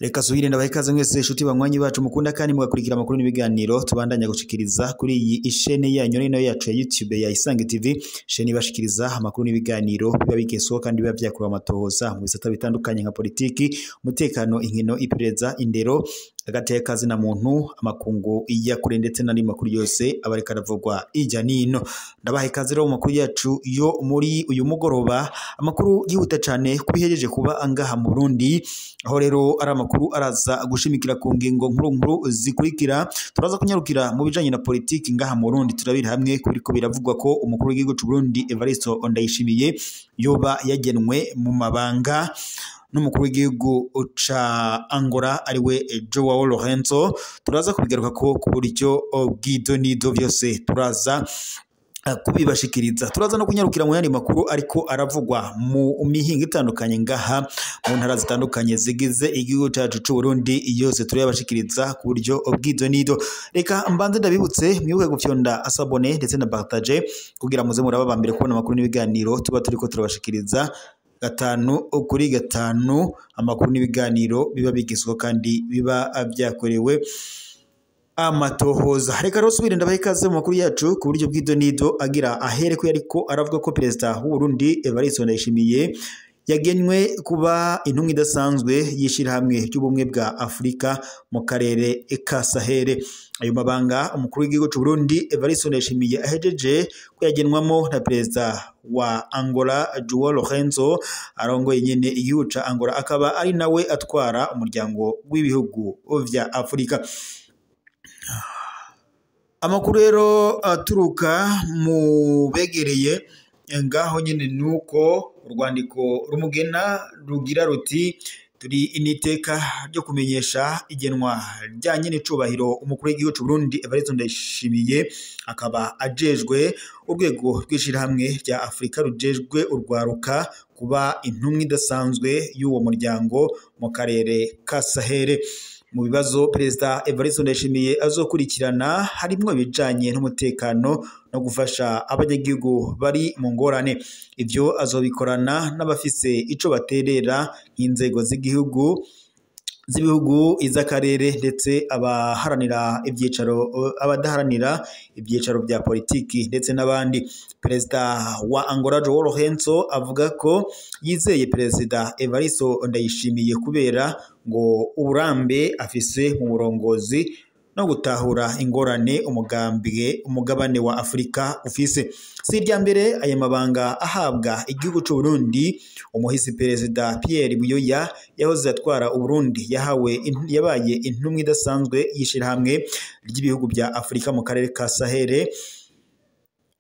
Reka subire ndabahe ikaze mwese inshuti banywanyi bacu mukunda kandi mugakurikira amakuru n'ibiganiro tubandanya gushikiriza kuri iyi ishene yanyu ari nayo yacu ya YouTube ya Isange TV, shene ibashikiriza amakuru n'ibiganiro biba bigezeho kandi biba vyakorewe amatohoza mu bisata bitandukanye nka politiki, umutekano, inkino, iperereza, indero, agateka na muntu, amakungu iyakure ndetse n'andi makuru yose aba ariko aravugwa ijya nino. Ndabaha ikaze rero mu makuru yacu yo muri uyu mugoroba, amakuru yihuta cyane kubihejeje kuba angaha mu Burundi, aho rero ari amakuru araza gushimikira ku ngingo nkuru nkuru zikurikira. Turaza kunyarukira mu bijanye na politiki ngaha mu Burundi, turabira hamwe kubiriko biravugwa ko umukuru w'igihugu c'u Burundi Evariste Ndayishimiye yoba yagenwe mu mabanga n'umukuru w'igihugu ca Angola ariwe Joao Lorenzo. Turaza kubigaruka ko ku buryo bw'idonido byose turaza kubibashikiriza. Turaza no kunyarukira mu yandi makuru ariko aravugwa mu mihingo itandukanye ngaha mu ntara zitandukanye zigize igihugu cacu c'u Burundi, yose turayabashikiriza ku buryo bw'idonido. Reka mbanze ndabibutse mwibuke gufyonda asabone ndetse na partage kugira muze muraba ba mbere kubona amakuru n'ibiganiro tuba turiko turabashikiriza 5 kuri 5. Amakuru n'ibiganiro biba bigezweho kandi biba vyakorewe amatohoza. Reka rero subire ndabahe ikaze mu makuru yacu ku buryo bw'idonido, agira ahere ko yariko aravuga ko perezida w'u Burundi Evariste Ndayishimiye yagenwe kuba intumwa idasanzwe y'ishirahamwe ry'ubumwe bwa Afurika mu karere ka Sahel. Ayo mabanga umukuru w'igihugu c'u Burundi Evariste Ndayishimiye ahejeje kuyagenwamo na perezida wa Angola Joao Lorenzo, arongoye nyene igihugu ca Angola, akaba ari nawe atwara umuryango w'ibihugu vya Afurika. Amakuru rero aturuka mu begereye ngaho nyene nuko urwandiko rumugena rugira ruti: "Turi initeka ryo kumenyesha igenwa rya nyene icubahiro umukuru w'igihugu c'u Burundi Evariste Ndayishimiye, akaba ajejwe urwego rw'ishirahamwe rya Afurika rujejwe urwaruka, kuba intumwa idasanzwe y'uwo muryango mu karere ka Sahel. Mu bibazo perezida Evariste Ndayishimiye azokurikirana harimwo ibijanye n'umutekano no gufasha abanyagihugu bari mu ngorane. Ivyo azobikorana n'abafise ico baterera nk'inzego z'igihugu, z'ibihugu, iz'akarere, ndetse abaharanira ivyicaro, abadaharanira ivyicaro vya politiki ndetse n'abandi." Perezida wa Angola Joao Lorenzo avuga ko yizeye perezida Evariste Ndayishimiye kubera ngo uburambe afise mu burongozi no gutahura ingorane umugambwe umugabane wa Afurika ufise. Si irya mbere aya mabanga ahabwa igihugu c'u Burundi. Umuhisi perezida Pierre Buyoya yahoze atwara Uburundi yahawe yabaye intumwa idasanzwe y'ishirahamwe ry'ibihugu vya Afurika mu karere ka Sahel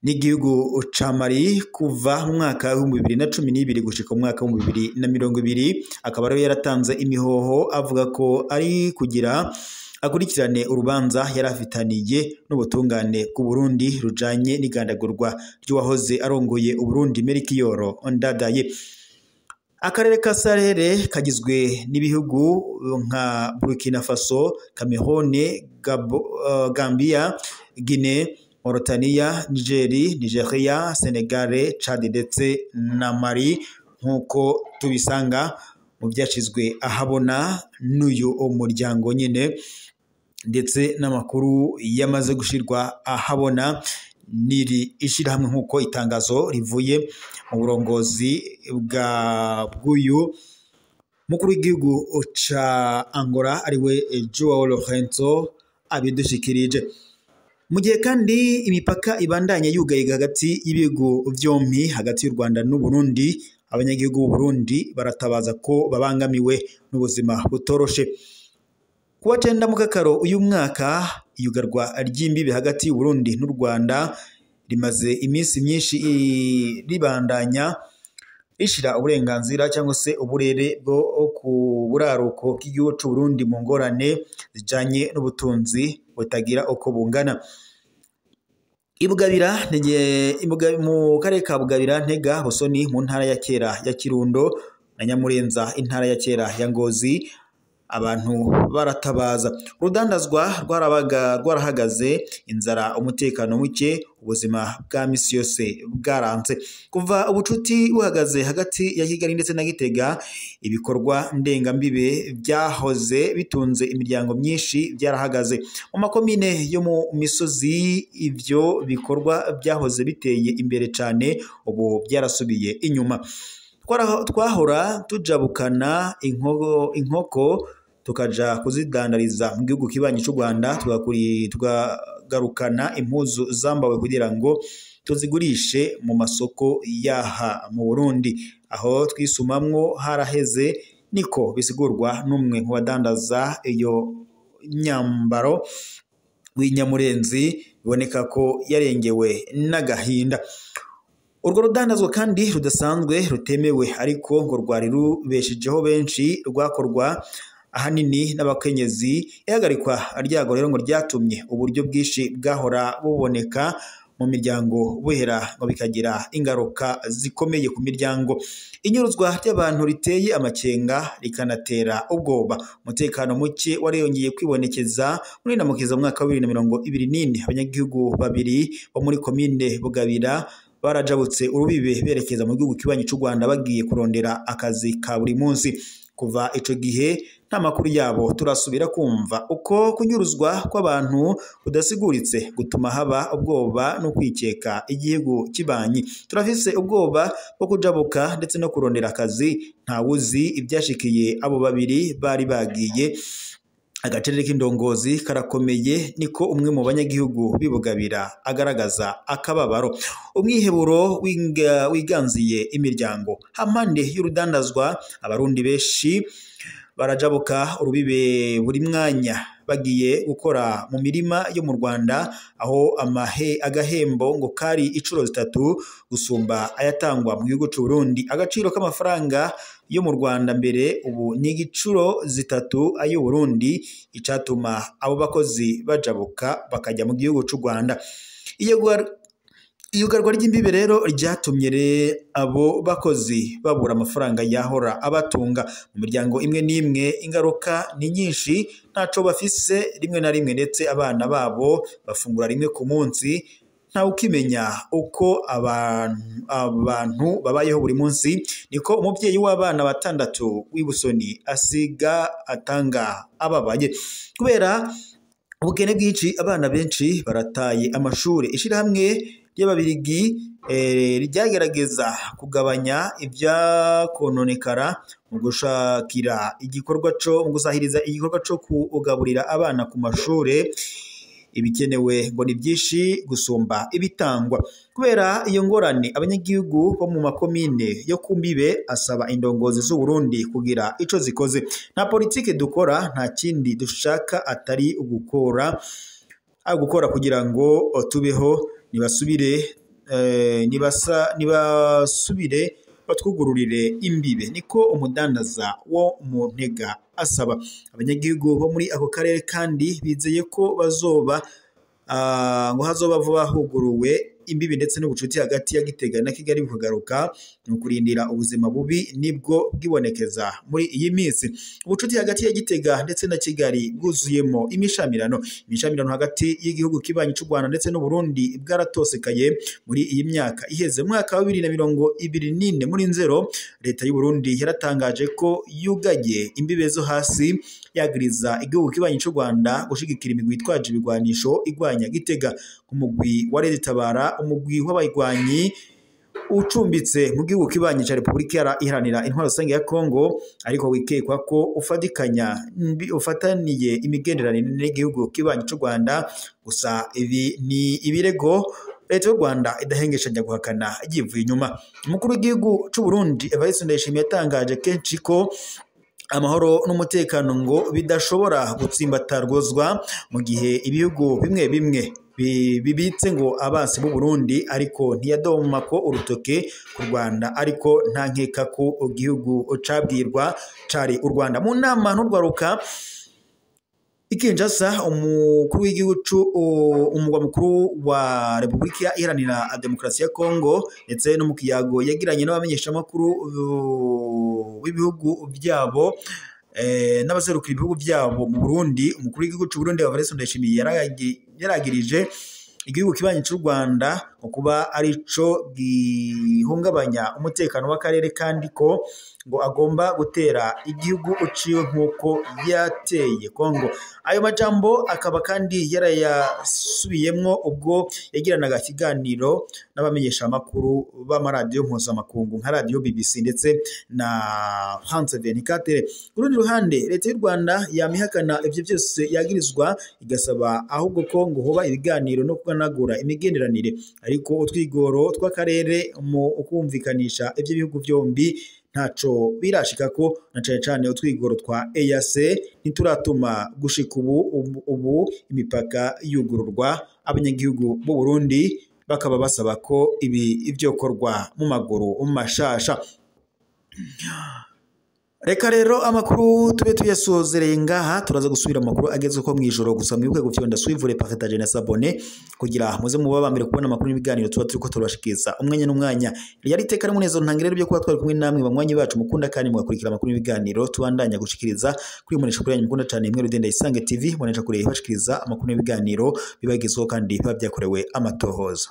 n'igihugu ca Mali kuva mu mwaka w'2012 gushika mu mwaka w'2020, akaba rero yaratanze imihoho avuga ko ari kugira akurikirane urubanza yari afitaniye n'ubutungane bw'u Burundi rujanye n'igandagurwa ry'uwahoze arongoye Uburundi Melchior Ndadaye. Akarere ka Sahel kagizwe n'ibihugu nka Burkina Faso, Cameroon, Gambia, Guinea, Mauritania, Niger, Nigeria, Senegal, Chad ndetse na Mali, nk'uko tubisanga mu byashizwe ahabona n'uyu muryango nyine ndetse n'amakuru yamaze gushirwa ahabona n'iri ishirahamwe, nk'uko itangazo rivuye mu burongozi bwa bw'uyu mukuru w'igihugu ca Angola ariwe Joao Lorenzo abidushikirije. Mu gihe kandi imipaka ibandanya yugaye hagati y'ibihugu vyompi, hagati y'u Rwanda n'u Burundi, abanyagihugu b'u Burundi baratabaza ko babangamiwe n'ubuzima butoroshe. Kuwa 9 Mukakaro uyu mwaka, iyugarwa ry'imbibi hagati y'u Burundi n'u Rwanda rimaze iminsi myinshi ribandanya rishira uburenganzira cyangwa se uburere bwo ku buraruko bw'igihugu c'u Burundi mu ngorane zijanye n'ubutunzi butagira uko bungana. Ibugabira mu karere ka Bugabira, Ntega, Busoni mu ntara ya kera ya Kirundo na Nyamurenza, intara ya kera ya Ngozi. Abantu baratabaza. Urudandazwa rwarabaga rwarahagaze, inzara, umutekano muke, ubuzima bwa misi yose bwaranze. Kuva ubucuti buhagaze hagati ya Kigali ndetse na Gitega, ibikorwa ndengambibe byahoze bitunze imiryango myinshi byarahagaze. Mu makomine yo mu misozi ivyo bikorwa byahoze biteye imbere cane, ubu byarasubiye inyuma. Twahora tujabukana inkoko tukaja kuzidandariza mu gihugu kibanyi c'u Rwanda, tukagarukana impuzu zambawe kugira ngo tuzigurishe mu masoko yaha mu Burundi. Aho twisumamwo haraheze, niko bisigurwa n'umwe mu badandaza iyo myambaro w'inyamurenzi, biboneka ko yarengewe n'agahinda. Urwo rudandazwa kandi rudasanzwe rutemewe, ariko ngo rwari rubeshejeho benshi, rwakorwa ahanini n'abakenyezi. Ihagarikwa ryago rero ngo ryatumye uburyo bwinshi bwahora buboneka mu miryango buhera, ngo bikagira ingaruka zikomeye ku miryango. Inyuruzwa ry'abantu riteye amakenga rikanatera ubwoba. Umutekano muke wariyongeye kwibonekeza muri Ndamukiza mu mwaka wa 2024. Abanyagihugu babiri bo muri komine Bugabira barajabutse urubibe berekeza mu gihugu kibanyi c'u Rwanda bagiye kurondera akazi ka buri munsi. Kuva ico gihe nta makuru yabo turasubira kumva. Uko kunyuruzwa kw'abantu kudasiguritse gutuma haba ubwoba no kwikeka igihugu kibanyi. Turafise ubwoba bwo kujabuka ndetse no kurondera akazi, ntawuzi ivyashikiye abo babiri bari bagiye. Agacerere k'indongozi karakomeye, niko umwe mu banyagihugu bibugabira agaragaza akababaro. Umwiheburo wiganziye imiryango. Hampande y'urudandazwa, abarundi benshi barajabuka urubibe buri mwanya bagiye gukora mu mirima yo mu Rwanda, aho agahembo ngo kari incuro 3 gusumba ayatangwa mu gihugu c'u Burundi. Agaciro k'amafaranga yo mu Rwanda mbere ubu ni igicuro 3 ay'u Burundi, icatuma abo bakozi bajabuka bakajya mu gihugu c'u Rwanda. Iyugarwa ry'imbibe rero ryatumye abo bakozi babura amafaranga yahora abatunga. Mu miryango imwe n'imwe ingaruka ni nyinshi, ntaco bafise rimwe na rimwe, ndetse abana babo bafungura rimwe ku munsi. Ntawukimenya uko abantu babayeho buri munsi, niko umuvyeyi w'abana 6 w'Ibusoni asiga atanga ababaye. Kubera ubukene bwinshi, abana benshi barataye amashuri. Ishirahamwe ry'Ababirigi ryagerageza kugabanya ivyakononekara mu gushakira igikorwa co mu gusahiriza igikorwa co kugaburira abana ku mashure. Ibikenewe ngo ni byinshi gusumba ibitangwa. Kubera iyo ngorane, abanyagihugu bo mu makomine yo ku mbibe asaba indongozi z'u Burundi kugira ico zikoze. Nta politike dukora, nta kindi dushaka atari ugukora kugira ngo tubeho. Nibasubire batwugururire imbibe, niko umudandaza wo mu Ntega asaba. Abanyagihugu bo muri ako karere kandi bizeye ko bazoba ngo hazoba vuba huguruwe imbibi ndetse n'ubucuti hagati ya Gitega na Kigali bukagaruka. Ni ukurindira ubuzima bubi nibwo bwibonekeza muri iyi minsi. Ubucuti hagati ya Gitega ndetse na Kigali bwuzuyemo imishamirano. Imishamirano hagati y'igihugu kibanyi c'u Rwanda ndetse n'u Burundi bwaratosekaye muri iyi myaka iheze. Mu mwaka wa 2024 muri Nzero, leta y'u Burundi yaratangaje ko yugaye imbibe zo hasi, yagiriza igihugu kibanyi c'u Rwanda gushigikira imigwi itwaje ibigwanisho igwanya Gitega. Umugwi wa Tabara, umugwi w'abayigwanyi ucumbitse mu gihugu kibanyi ca Republika Iharanira Intwaro Rusange ya Kongo, ariko wikekwa ko ufataniye imigenderanire n'igihugu kibanyi c'u Rwanda. Gusa ibi ni ibirego leta y'u Rwanda idahengeshanya guhakana yivuye inyuma. Umukuru w'igihugu c'u Burundi Evariste Ndayishimiye yatangaje kenshi ko amahoro n'umutekano ngo bidashobora gutsimbatarwozwa mu gihe ibihugu bimwe bimwe bibitse ngo abansi b'u Burundi, ariko ntiyadoma ko urutoke ku Rwanda, ariko nta nkeka ko igihugu cabwirwa cari u Rwanda. Mu nama n'urwaruka i Kinshasa, umukuru w'igihugu, umugwa mukuru wa Republika Iharanira Demokarasi ya Kongo, ndetse no mu kiyago yagiranye n'abamenyeshamakuru b'ibihugu byabo, n'abaserukira ibihugu byabo mu Burundi, umukuru w'igihugu c'u Burundi Evariste Ndayishimiye yaragirije igihugu kibanyi c'u Rwanda ngo kuba arico gihungabanya umutekano w'akarere, kandi ko ngo agomba gutera igihugu uciwe nk'uko yateye Kongo. Ayo majambo akaba kandi yarayasubiyemwo ubwo yagiranaga ikiganiro n'abamenyeshamakuru b'amaradiyo mpuzamakungu nka radiyo BBC ndetse na France 24. Ku rundi ruhande, leta y'u Rwanda yamihakana ivyo byose yagirizwa, igasaba ahubwo ko ngo hoba ibiganiro no kuganagura imigenderanire, ariko utwigoro tw'akarere mu kumvikanisha ivyo bihugu byombi ntaco birashikako, na cane cane utwigoro twa EAC ntituratuma gushika ubu imipaka yugururwa. Abanyagihugu b'u Burundi bakaba basaba ko ibi ivyokorwa mu maguru mashasha. Reka rero amakuru tube tuyasozereye ngaha, turaza gusubira amakuru agezweho mw'ijoro. Gusa mwibuke gufyonda suivre, partager na s'abonner kugira muze muba bambere kubona amakuru n'ibiganiro tuba turiko turabashikiriza umwanya n'umwanya. Yari iteka n'umunezero ntangire rero byo kuba twari kumwe namwe banywanyi bacu mukunda kandi mugakurikira amakuru n'ibiganiro tubandanya gushikiriza kuri munesha kuri yanyu mukunda cyane imwe Rudenda Isange TV, munesha kure ibashikiriza amakuru n'ibiganiro bibagezweho kandi biba byakorewe amatohoza.